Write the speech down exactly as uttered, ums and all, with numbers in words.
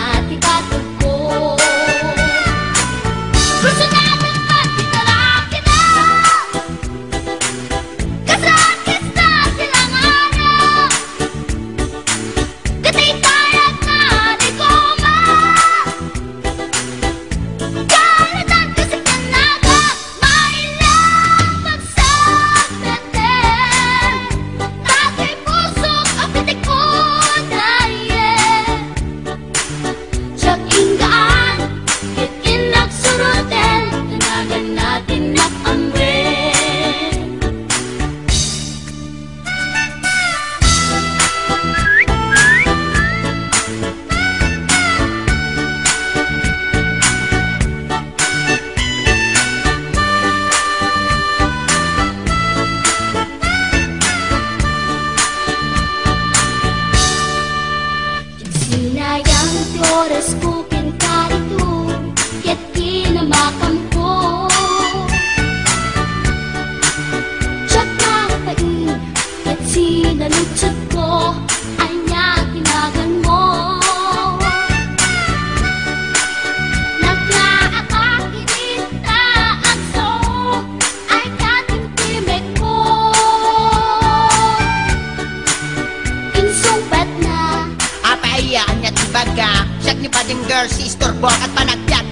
Ati patugko. Personal man ti tarakina. Kasakis na silangana. Katay parang nalikuma. Kalatan kasi kanaga. Maila pagsagnaten. Tatay pusok a pitik ko dayen. Siak inggaan, ket innak suroten, kanagan natin nak amben. Sinayang ti oras ko ken karito, ket kinamakamko. Siak nakapain, ket sinaludsodko, ania ti naganmo? Nagnaak idi ta agsao, ay katimtimekko. Insungbatna. Apay aya, ania ti baga? Siak ni Bading Girl, si istorbo, ket panagbiag